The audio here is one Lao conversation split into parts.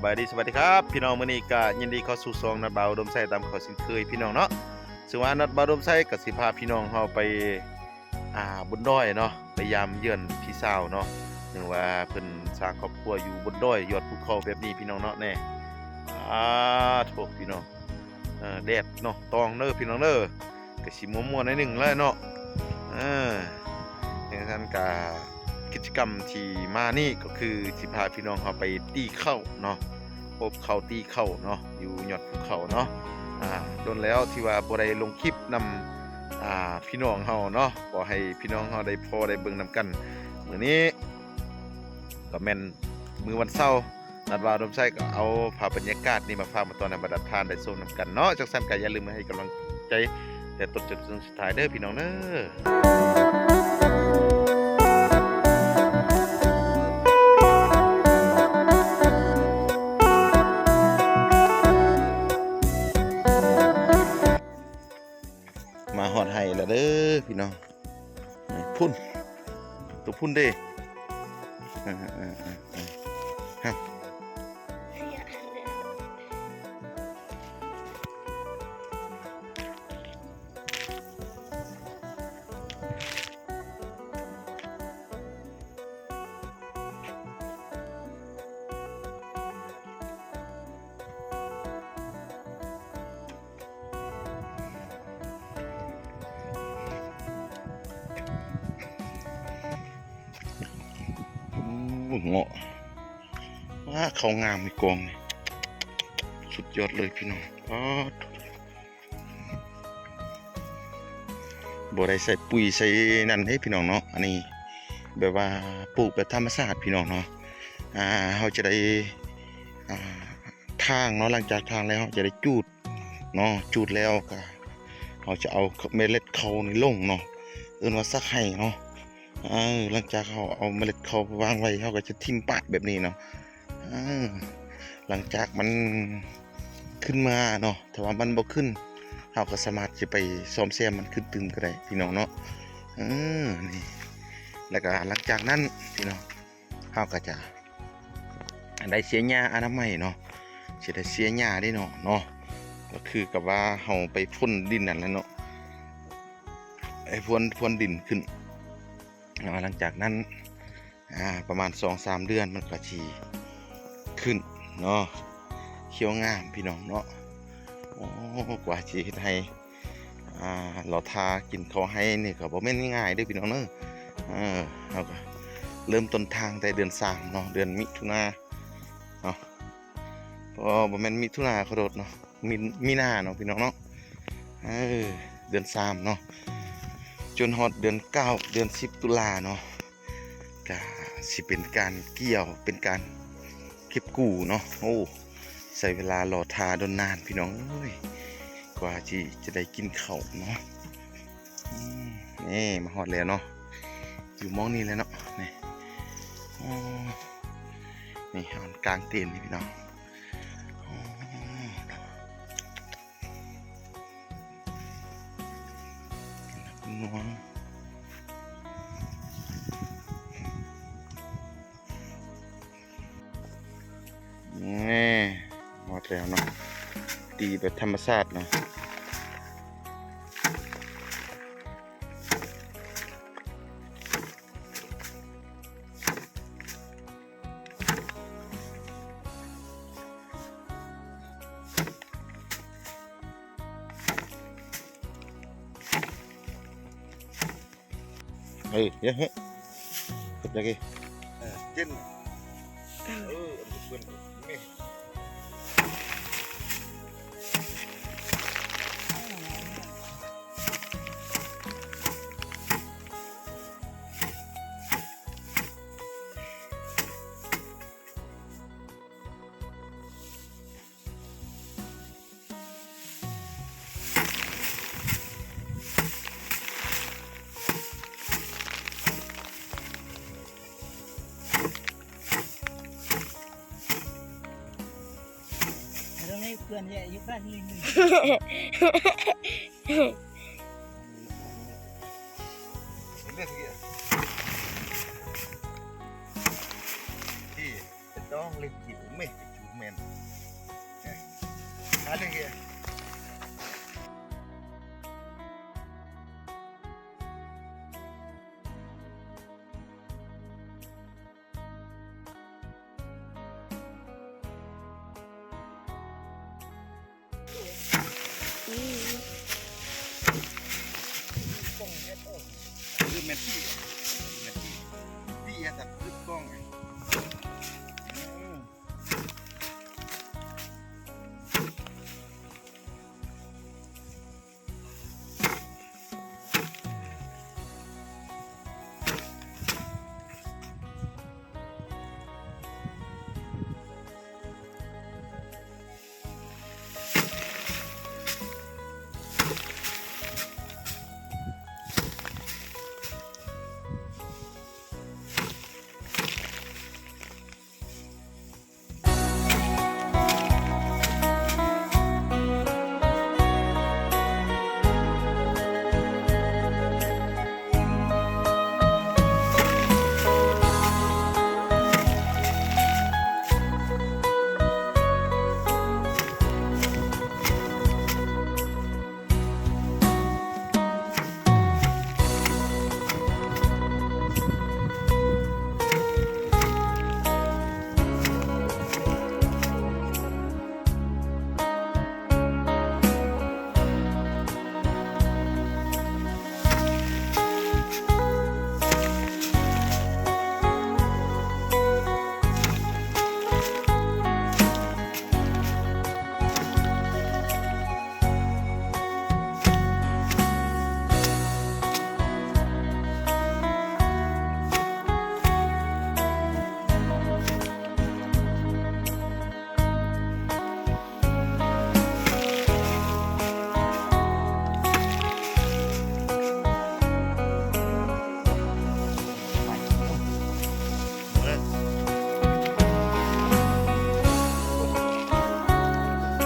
ສະບາຍດີ ສະບາຍດີຄັບພີ່ນ້ອງ, ມື້ນີ້ກະຍິນດີເຂົ້າສູ່ຊ່ອງນັດບ່າວອຸດົມໄຊຕາມເກົ່າເຊັ່ນເຄີຍພີ່ນ້ອງເນາະ. ເຊິ່ງວ່ານັດບ່າວອຸດົມໄຊກະຊິພາພີ່ນ້ອງເຮົາໄປ ອ່າ ບົນດອຍເນາະ, ໄປຢາມຢື່ນພີ່ສາວເນາະ, ເຊິ່ງວ່າເພິ່ນສ້າງຄອບຄົວຢູ່ບົນດອຍ ຍອດພູເຂົາແບບນີ້ພີ່ນ້ອງເນາະ. ແນ່ ອາ ໂທ້ ພີ່ນ້ອງ ເອີ ແດດເນາະ ຕອງເດີພີ່ນ້ອງເດີ, ກະຊິມົວໆໜ້ອຍໜຶ່ງແຫຼະເນາະ. ເອີ ຈັ່ງຊັ້ນກະ ກິດຈະກຳທີ່ມານີ້ກໍຄືຊິພາພີ່ນ້ອງເຮົາໄປຕີເຂົ້າເນາະ, ໂຮບເຂົ້າຕີເຂົ້າເນາະ ຢູ່ຍອດພູເຂົາເນາະ. ອາ ດົນແລ້ວທີ່ວ່າບໍ່ໄດ້ລົງຄລິບນຳ ອາ ພີ່ນ້ອງເຮົາເນາະ, ຂໍໃຫ້ພີ່ນ້ອງເຮົາໄດ້ພໍໄດ້ເບິ່ງນຳກັນ. ມື້ນີ້ກໍແມ່ນມື້ວັນເສົາ ນັດບ່າວອຸດົມໄຊກໍເອົາພາບບັນຍາກາດນີ້ມາຝາກມາຕ້ອນໃຫ້ບັນດາທ່ານໄດ້ຊົມນຳກັນເນາະ. ຈັ່ງຊັ້ນກໍຢ່າລືມໃຫ້ກຳລັງໃຈແຕ່ຕົ້ນຈົນສຸດທ້າຍເດີພີ່ນ້ອງເດີ. ມາຮອດໄຮ່ແລ້ວເດີພີ່ນ້ອງ. ພຸ້ນ ໂຕພຸ້ນເດ້. ໂອ້ ເງາະ ວ້າ ເຂົ້າງາມໃນກອງນີ້ ສຸດຍອດເລີຍພີ່ນ້ອງ. ປາດ ບໍ່ໄດ້ໃສ່ປຸ໋ຍໃສ່ນັ້ນເດ້ພີ່ນ້ອງເນາະ, ອັນນີ້ແບບວ່າປູກແບບທຳມະຊາດພີ່ນ້ອງເນາະ. ອາ ເຮົາຈະໄດ້ ອາ ຖາງເນາະ, ຫຼັງຈາກຖາງແລ້ວເຮົາຈະໄດ້ຈູດເນາະ, ຈູດແລ້ວກະເຮົາຈະເອົາເມລັດເຂົ້ານີ້ລົງເນາະ, ເອີ້ນວ່າສັກໄຮ່ເນາະ. ເອີ ຫຼັງຈາກເຮົາເອົາເມລັດເຂົ້າວາງໄວ້ ເຮົາກໍຈະຖິ້ມປະແບບນີ້ເນາະ. ເອີ ຫຼັງຈາກມັນຂຶ້ນມາເນາະ, ຖ້າວ່າມັນບໍ່ຂຶ້ນ ເຮົາກໍສາມາດຈະໄປສ້ອມແຊມມັນຂຶ້ນຕື່ມກໍໄດ້ພີ່ນ້ອງເນາະ. ເອີ ນີ້ ແລ້ວກໍຫຼັງຈາກນັ້ນພີ່ນ້ອງ ເຮົາກໍຈະໄດ້ເສຍຫຍ້າອະນາໄມເນາະ, ຊິໄດ້ເສຍຫຍ້າເດ້ເນາະ ເນາະ, ກໍຄືກັບວ່າເຮົາໄປພົ່ນດິນນັ້ນແຫຼະເນາະ, ໄປພົ່ນ ພົ່ນດິນຂຶ້ນ. ຫຼັງຈາກນັ້ນ ອາ ປະມານສອງສາມເດືອນມັນກໍຊິຂຶ້ນເນາະ, ຂຽວງາມພີ່ນ້ອງເນາະ. ໂອ້ ກວ່າຊິເຮັດໃຫ້ ອາ ລໍຖ້າກິນເຂົ້າໄຮ່ນີ້ກໍບໍ່ແມ່ນງ່າຍເດີພີ່ນ້ອງເດີ. ເອີ ເຮົາກໍເລີ່ມຕົ້ນທາງແຕ່ເດືອນສາມເນາະ, ເດືອນມິຖຸນາເນາະ, ບໍ່ ບໍ່ແມ່ນມິຖຸນາ ຂໍໂທດເນາະ, ມິ ມີນາເນາະພີ່ນ້ອງເນາະ. ເອີ ເດືອນສາມເນາະ ຈົນຮອດເດືອນເກົ້າ ເດືອນສິບ ຕຸລາເນາະ, ກະຊິເປັນການກ່ຽວ ເປັນການເກັບກູ້ເນາະ. ໂອ້ ໃຊ້ເວລາລໍຖ້າດົນນານພີ່ນ້ອງເອີຍ ກວ່າຊິຈະໄດ້ກິນເຂົ້າເນາະ. ອືມ ນີ້ມາຮອດແລ້ວເນາະ, ຢູ່ໝ່ອງນີ້ແຫຼະເນາະ. ນີ້ ໂອ້ ນີ້ເຮົາກາງເຕັນນີ້ພີ່ນ້ອງ. ໂອ້ ງວງ ນີ້ ຮອດແລ້ວເນາະ, ຕີແບບທຳມະຊາດເນາະ. ເອີ ຢ່າເຮີ້ ເຮັດຈັ່ງຊີ້ ເອີ ເອີ ອັນເພິ່ນ Ê, cái đón lên gì cũng mệt, cái chú men. Out of here.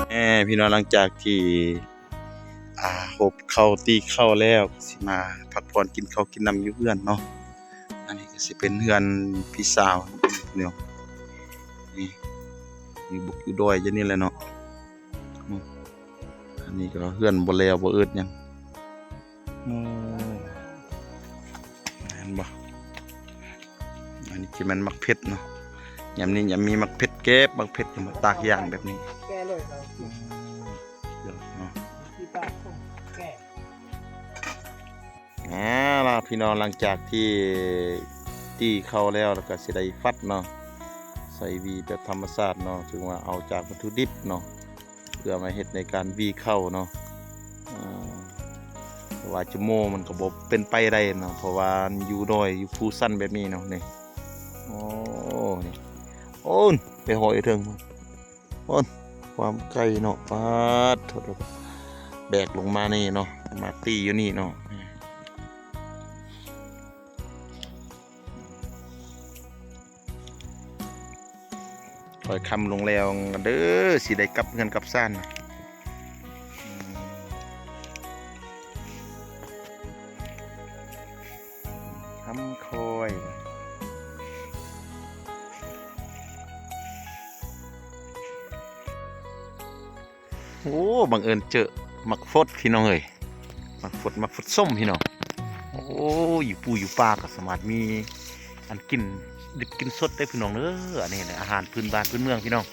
ແອ ພີ່ນ້ອງ ຫຼັງຈາກທີ່ ອ່າ ໂຮບເຂົ້າ ຕີເຂົ້າແລ້ວ ກໍຊິມາພັກຜ່ອນ ກິນເຂົ້າກິນນ້ຳຢູ່ເຮືອນເນາະ. ອັນນີ້ກໍຊິເປັນເຮືອນພີ່ສາວເນາະ ນີ້ ຢູ່ບົກຢູ່ດອຍຢູ່ນີ້ແຫຼະເນາະ. ອືມ ອັນນີ້ກໍເຮືອນບໍ່ແລ້ວບໍ່ເອີດຫຍັງ. ໂອ້ ແມ່ນບໍ່? ອັນນີ້ຊິແມ່ນໝາກເຜັດເນາະ. ຍາມນີ້ຍາມມີໝາກເຜັດ ເກັບໝາກເຜັດມາຕາກຢ່າງແບບນີ້. ແກ່ເລີຍເນາະ. ອືມ ເນາະ. ແມ່ນລະ ພີ່ນ້ອງ ຫຼັງຈາກທີ່ຕີເຂົ້າແລ້ວ ແລ້ວກໍຊິໄດ້ຟັດເນາະ ໃສ່ຫວີແບບທຳມະຊາດເນາະ ເຖິງວ່າເອົາຈາກວັດຖຸດິບເນາະ ເພື່ອມາເຮັດໃນການຫວີເຂົ້າເນາະ. ເອີ ແຕ່ວ່າຈະໂມ້ມັນກໍບໍ່ເປັນໄປໄດ້ເນາະ ເພາະວ່າຢູ່ດອຍ ຢູ່ພູຊັນແບບນີ້ເນາະ. ນີ້ ໂອ້ ນີ້ ໂອ້ ໄປເຫາະຢູ່ເທິງພຸ້ນ. ໂອ້ຍ ຄວາມໄກເນາະ ປາດໂທ້ ແບກລົງມານີ້ເນາະ ມາຕີຢູ່ນີ້ເນາະ. ຄ່ອຍຄ່ຳລົງແລ້ວເດີ ຊິໄດ້ກັບເຮືອນກັບຊານ. ອືມ ຄ່ຳຄ່ອຍ. ໂອ້ ບັງເອີນເຈີໝາກຟົດ ພີ່ນ້ອງເອີຍ ໝາກຟົດ ໝາກຟົດສົ້ມ ພີ່ນ້ອງ. ໂອ້ ຢູ່ປູຢູ່ປ່າກໍສາມາດມີອັນກິນດິບກິນສົດໄດ້ ພີ່ນ້ອງເອີຍ. ອັນນີ້ແຫຼະອາຫານພື້ນບ້ານພື້ນເມືອງ ພີ່ນ້ອງ.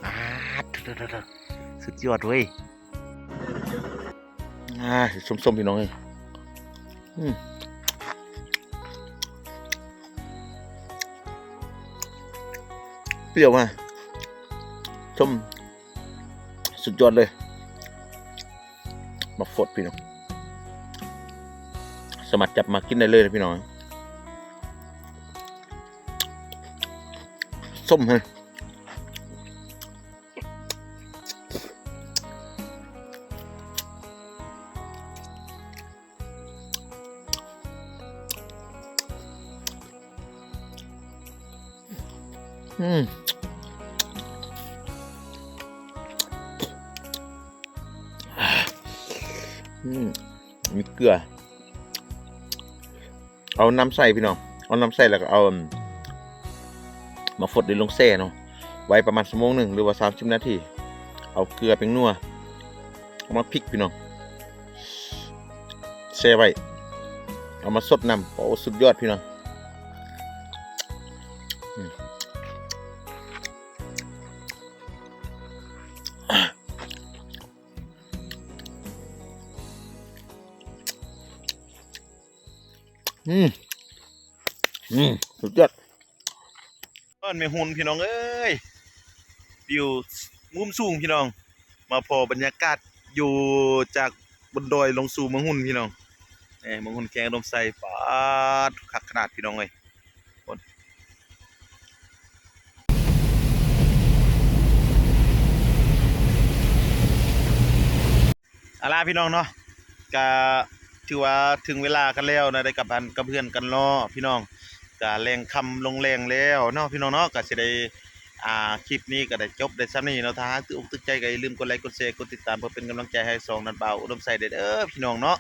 ອາ ສຸດຍອດເວີຍ. ອ່າ ສົ້ມໆ ພີ່ນ້ອງເອີຍ. ອືມ ປ່ຽວມາ ສົ້ມ ສຸດຍອດເລີຍ. ໝາກຟົດ ພີ່ນ້ອງ ສາມາດຈັບມາກິນໄດ້ເລີຍນະ ພີ່ນ້ອງ. ສົ້ມເຮີ. ອືມ ອືມ ມີເກືອ. ເອົານ້ຳໃສ່ ພີ່ນ້ອງ ເອົານ້ຳໃສ່ ແລ້ວກໍເອົາ ອັນ ໝາກຟົດນີ້ລົງແຊ່ເນາະ. ໄວ້ປະມານຊົ່ວໂມງໜຶ່ງ ຫຼືວ່າສາມສິບນາທີ ເອົາເກືອ ແປ້ງນົວ ເອົາມາພິກພີ່ນ້ອງ ແຊ່ໄວ້ ເອົາມາສົດນຳ. ໂອ້ ສຸດຍອດພີ່ນ້ອງ. ອືມ ອືມ ສຸດຍອດ. ບ້ານແມ່ຫຸ່ນພີ່ນ້ອງເອີຍ ຢູ່ມຸມສູງພີ່ນ້ອງ ມາພໍ້ບັນຍາກາດຢູ່ຈາກບົນດອຍລົງສູ່ເມືອງຫຸ່ນພີ່ນ້ອງ. ເອີ ເມືອງຫຸ່ນແຂວງອຸດົມໄຊ ປາດ ຄັກຂະໜາດພີ່ນ້ອງເອີຍ. ເອົາລະພີ່ນ້ອງເນາະ ກະຖືວ່າເຖິງເວລາກັນແລ້ວນະ ໄດ້ກັບບ້ານກັບເຮືອນກັນເນາະພີ່ນ້ອງ. ກະແລງຄ່ຳລົງແລງແລ້ວເນາະພີ່ນ້ອງເນາະ ກະຊິໄດ້ ອ່າ ຄລິບນີ້ກະໄດ້ຈົບໄດ້ຊ່ຳນີ້ເນາະ. ຖ້າຫາກຖືກອົກຖືກໃຈກະຢ່າລືມກົດໄລກົດແຊກົດຕິດຕາມ ເພື່ອເປັນກຳລັງໃຈໃຫ້ຊ່ອງນັດບ່າວອຸດົມໄຊເດີເດີພີ່ນ້ອງເນາະ.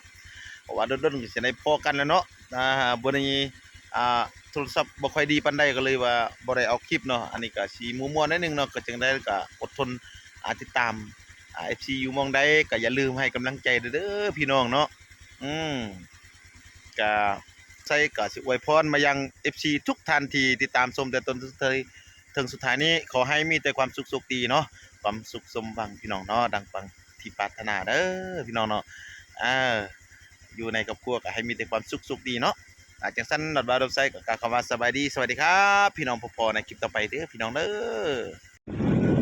ເພາະວ່າດົນໆກະຊິໄດ້ພໍ້ກັນແລ້ວເນາະ ອ່າ ບໍ່ໄດ້ ອ່າ ໂທລະສັບບໍ່ຄ່ອຍດີປານໃດ ກໍເລີຍວ່າບໍ່ໄດ້ອອກຄລິບເນາະ. ອັນນີ້ກະຊິມົວໆໜ້ອຍໜຶ່ງເນາະ ກະຈັ່ງໃດກະອົດທົນ ອ່າ ຕິດຕາມ ອ່າ ເອັຟຊີ ຢູ່ໝ່ອງໃດກະຢ່າລືມໃຫ້ກຳລັງໃຈເດີພີ່ນ້ອງເນາະ. ອືມ ກະ ໄຊກະຊິອວຍພອນມາຍັງເອັຟຊີທຸກທ່ານທີ່ຕິດຕາມຊົມແຕ່ຕົ້ນຈົນເຖິງສຸດທ້າຍນີ້ ຂໍໃຫ້ມີແຕ່ຄວາມສຸກໂຊກດີເນາະ ຄວາມສຸກສົມຫວັງພີ່ນ້ອງເນາະ ດັ່ງປັງທີ່ປາດຖະໜາເດີພີ່ນ້ອງເນາະ. ເອີ ຢູ່ໃນຄອບຄົວກະໃຫ້ມີແຕ່ຄວາມສຸກໂຊກດີເນາະ. ອ່າ ຈັ່ງຊັ້ນ ນັດບ່າວອຸດົມໄຊກະກ່າວຄຳວ່າສະບາຍດີ ສະຫວັດດີຄັບພີ່ນ້ອງ ພົບພໍ້ໃນຄລິບຕໍ່ໄປເດີພີ່ນ້ອງເດີ.